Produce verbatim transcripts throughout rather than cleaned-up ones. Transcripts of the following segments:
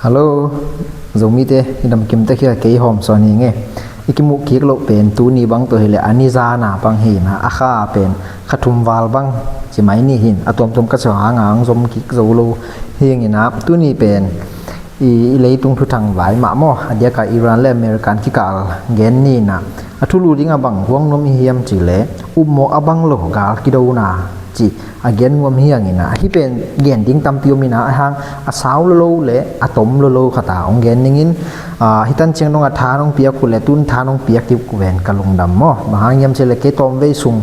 Hello, Zomite, i damkim tek hia? Kei Hawm Sawn hi ing e. I kimuh kik loh pen tuni bang tawh hileh a ni zana bang hi ina, a kha pen kha thum val bang ci mai ni hi in, a tuamtuam ka cih hang a hong zom kik zo lo hi ing ina, tuni pen i, i leitung thuthang vai mah maw, a diakah Iran le American kikal gen ni ina, a thulu dingah bang guang nuam i hiam cih leh upmawh a bang lo gal kidona cih a gen nuam hi ing ina, hih pen gen ding tampi om ina, a hang a sau lo lo le a tom lo lo khat a hong gen ning in, ah, hih tan ciang dong a tha nong piak uh le tun tha nong piak kik uh ven ka lungdam maw. Bang hang hiam cih leh kei tawmvei sung,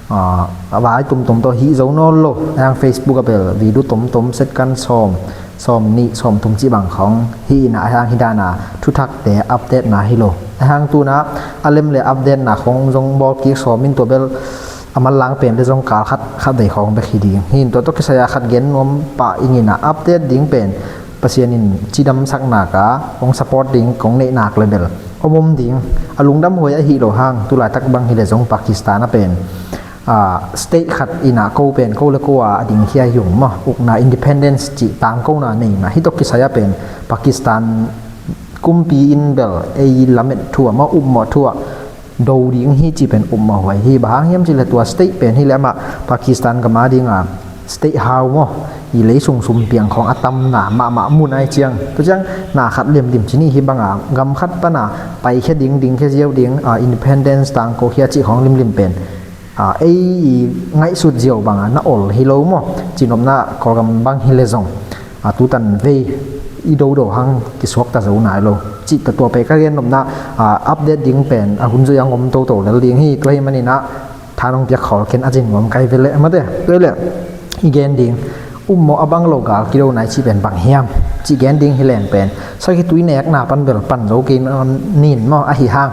ah, a vai tumtum tawh hih zo nawn lo, a hang Facebook ah bel video tomtom second sawm, sawm nih, sawm thum cih bang khawng hi ina, a hang hih dana thuthakte update na hi lo. A hang tuna a lem le update na khawng zong bawl kik sawm in, tua bel a manlang pen le zong kal khat, khat vei khawng bek hi ding hi in, tua tawh kisai a khat gen nuam pah ing ina, update ding pen Pasian in cidamsak nak a hong support ding kong neih nak le bel om om ding. A lungdam huai ahi lo hang, tulaitak bang hileh zong Pakistan ah pen, ah, state khat ina, ko pen ko le ko a a ding khia hi ung maw, ukna independence cih tangkona nei ina, hih tawh kisai ah pen Pakistan kumpi in bel ei lamet thu ah maw, upmawh thu ah do ding hi cih pen upmawh huai hi. Bang hang hiam cih leh tua state pen hileh amah Pakistan gam a dinga state hau maw, i lei sung sum piang khawng a tamna mahmah mun ahih ciang, tua ciang na khat limlim ci ni, hih banga gam khat pana paikhia ding, dingkhia ziau ding, ah, independence tangko khia cih khawng limlim pen, ah, ei i ngaihsut ziau banga na ol hi lo maw, cihnopna Kawlgam bang hileh zong, ah, tutan vei i dodo hang kisuakta zo nai lo. Cih ta tua pen ka gen nopna, ah, update ding pen a hun zui a hong om toto lel ding hi. Tua ahih man ina tha nong piak khol ken a zin nuam kai ve leh, mate, tua hileh i gen ding, upmawh a bang lo gal kido nai cih pen bang hiam cih gen ding hi leng pen, sakhi tui nekna pan bel pan zo kei ni in maw, ahi hang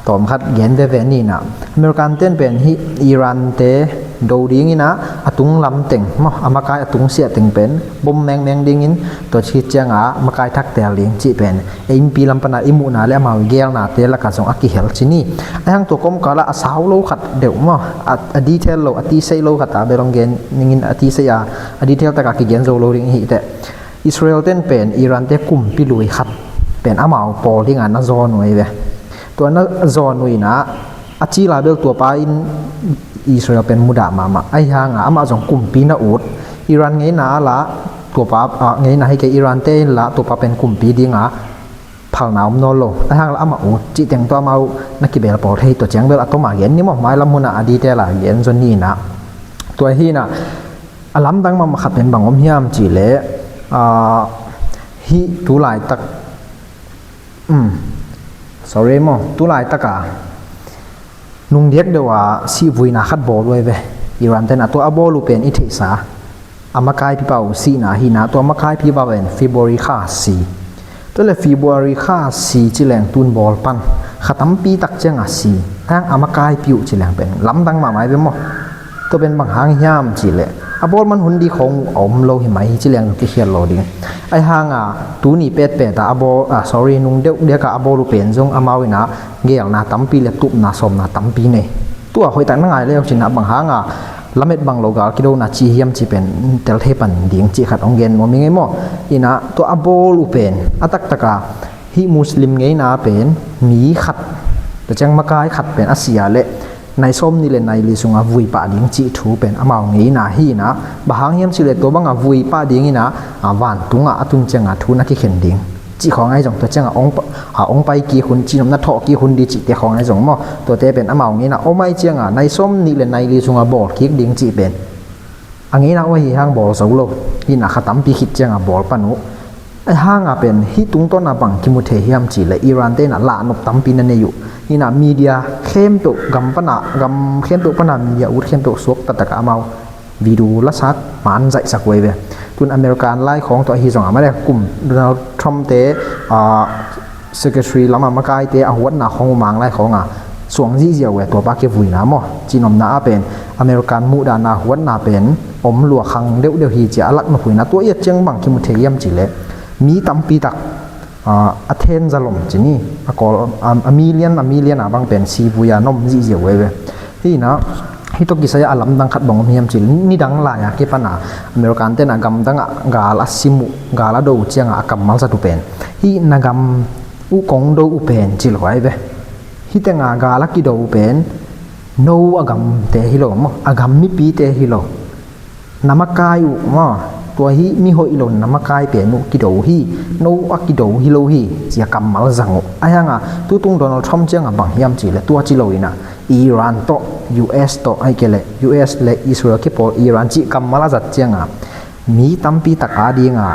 tawm khat gen veve ni ina, American ten pen hih Iran te do ding ina, a tung lam teng maw, a makai a tungsiah teng pen bom mengmeng dingin, tua khit cianga makai thak tel ding cih pen ei innpi lam pana i muhna le amau i gelnate lakah zong a kihel ci ni. A hang tua kawmkala a sau lo khat deuh maw, a, a detail lo, a tisei lo khat a bel hong gen ning in, a tisei a, a detail taka kigen zo lo ding hi teh. Israel ten pen Iran te kumpi lui khat pen amau pawl dinga na zawn uh hi ve. Tua na zawn uh ina, a cila bel tuapa in Israel pen mudah mahmah. Ahi hanga amah zong kumpi na ut. Iran ngeina a la tuapa, ah, ngeina hi kei, Iran te in la tuapa pen kumpi dinga phalna om nawn lo. Ahi hang la amah ut cih teng tua amau na kibel pawl thei, tua ciang bel a toma gen ni maw, mailam huna a detail a gen zaw ni ina. Tua hi ina, a lamdang mahmah khat pen bang om hiam cih leh, ah, hih tulaitak, um, sorry maw, tulaitaka nung diak deuh a sihvuina khat bawl uh hi ve. Iran ten a tua a bawl uh pen i theihsa, a makaipipa uh sihna hi ina, tua makaipipa pen February kha si. Tua le February kha si ci leng tun bawl pan kha tampi tak cianga si. Hang a makaipi uh ci leng pen lamdang mahmah hi ve maw. Tua pen bang hang hiam cih leh a bawl man hun di khawng a om lo hi mai hi ci leng kikhial lo ding. Ahi hanga tuni petpet a a bawl, ah, sorry, nung deuh diaka a bawl uh pen zong amau ina gelna tampi le tupna sawmna tampi nei. Tua hoihtak na ngai le uh ci ina, bang hanga lamet bang lo gal kidona ci hiam cih pen tel thei pan ding cih khat hong gen nuam ing ei maw. Ina tua a bawl uh pen a taktaka hih Muslim ngeina pen mi khat, tua ciang makai khat pen a sia leh nai sawm nih le nai li sunga vui pah ding cih thu pen amau ngeina hi ina, bang hang hiam cih leh tua banga vui pah ding ina, a, vantunga a tun cianga thu na kikhen ding cih khawng ahi zong, tua cianga ong pa-, a, ong pai kik hun, cihnopna thawh kik hun di cihte khawng ahi zong maw, tuate pen amau ngeina om ahih cianga nai sawm nih le nai li sunga bawl kik ding cih pen a ngeina uh ahi hang bawl zo lo. Hi ina kha tampi khit cianga bawl pan uh. Ahi hanga pen hih tungtawna bang kimu thei hiam cih leh Iran te ina lahnop tampi na nei uh. Hi ina media khempeuh gam pana, gam khempeuh pana media ut khempeuh suakta taka amau video lasak, man zaihsak uh hi ve. Tun American lai khawng tawh ahi zong a, mah le kum Donald Trump te, ah, secretary lama makaite a huatna khawng uh, Mang lai khawnga suang zihziah uh e, tuapa kivuina maw. Cihnopna ah pen American muhdahna huatna pen om lua khang deuhdeuh hi ci a, a lak nop uh ina, tua i et ciang bang kimu thei hiam cih leh mi tampi tak, ah, a then zalom ci ni, a kawl, a, a million, a million a bang pen sivui a na om zihziah uh e ve. Hi ina, Hih tawh kisai-ah a lamdang khat bang om hiam cih leh, nidang lai-a kipana American ten a gamdangah gal a sim uh, gal a do uh ciangah a kammal zat uh pen, hih na gam uh kong do uh pen ci lo ai ve. Hih tenga gal a kido uh pen no a gamte hi lo maw, a gam mipite hi lo. Na makai uh maw, tua hih mi hoih lo na makai pen uh kido uh hi, no a kido uh hi lo hi, ci a kammal zang uh. Ahi hanga tutung Donald Trump ciangah bang hiam cih leh, tua ci lo inah Iran tawh, U S tawh, ahih kei leh U S le Israel kipawl Iran cih kammal a zat ciangah mi tampi tak a dinga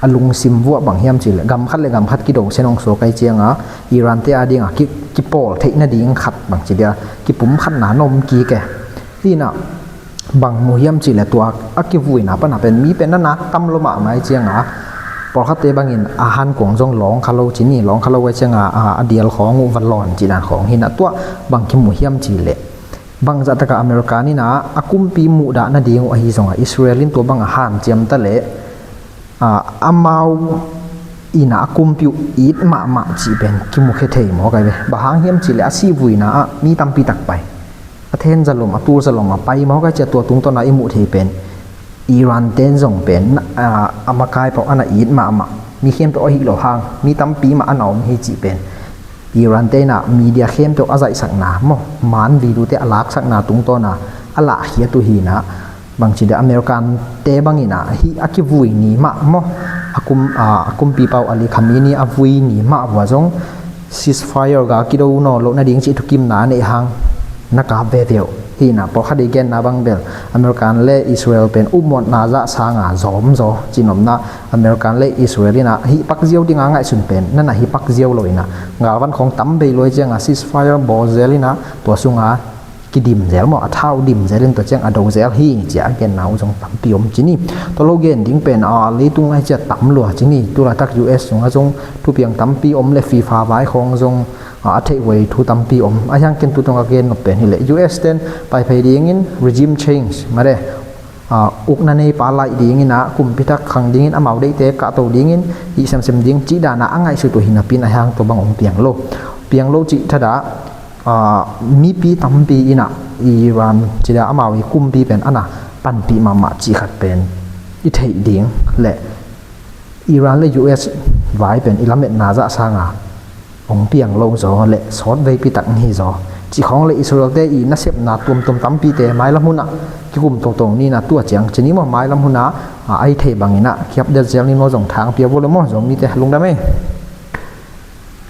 a lungsim vuah bang hiam cih leh, gam khat le gam khat kido sen hong suak ai cianga Iran te a dinga ki, kipawl theih nading khat bang ci dia, kipumkhatna na om kik e. Hinah bang mu hiam cih leh, tua a kivuina pana pen mi pen na nak tam lo mahmah ai cianga, pawlkhatte bangin a hankuang zong lawng kha lo ci ni, lawng kha lo ai cianga a, a dial khawng uh va lawn cih dan khawng hinah, tua bang kimu hiam cih leh, bangzah takah American inah a kumpi muhdah nading uh ahi zongah Israel in tua banga hanciam ta leh, a, amau inah a kumpi uh it mahmah cih pen kimukhia thei mawk ai ve. Bang hang hiam cih leh a sihvuina ah mi tampi tak pai, a then zalom, a tul zalom a pai mawk ai cia, tua tungtawna i muh thei pen Iran ten zong pen na, a, a makai pawh a na it mahmah, mi khempeuh ahi lo hang mi tampi mah a na om hi cih pen Iran te inah media khempeuh a zaihsakna maw, man video te a laksakna tungtawna a lahkhiat uh hinah, bangci dia American te banginah hih a kivui ni mah maw, a kum, a, a kumpipa uh Ali Khamenei a vui ni mah vua zong ceasefire, gal kido nawn loh nading cih thukimna a neih hang na kap veve uh. Hinah pawlkhat i genna bang bel American le Israel pen upmawhna zah sanga zawmzaw cinopna, American le Israel inah hih pakziau dinga ngaihsun pen na na hih pakziau lo inah, galvan khawng tam bei luai cianga ceasefire bawl zel inah tua sunga kidim zel maw, a thau dim zel in tua ciang a do zel hi cia a genna uh zong tampi om ci ni. Tua lo gen ding pen a leitung ai cia tam lua ci ni. Tulaitak U S sungah zong thupiang tampi om le FIFA vai khawng zong a, a theihhuai thu tampi om. A hiang ken tutung a gen nop pen hileh U S ten paiphei dingin regime change mare, a, ukna neipa laih dinginah kumpitak khang dingin amau deihte kahto dingin hih semsem ding cih dana a ngaihsut uh hi napin a hiang tua bang hong piang lo. Piang lo cih thadah, a, mipi tampi inah Iran cida amau i kumpi pen ana panpih mahmah cih khat pen i theih ding le Iran le U S vai pen i lametna zah sanga hong piang lo zaw le sawt veipi tak hi zaw. Cih khawng le Israel te i nasepna tuamtuam tampite mailam hunah kikum toto nina tua ciang ci ni maw, mailam hunah a, ai thei banginah kiap det zel ni maw, zong thang pia vua le maw, Zomite lungdam ei.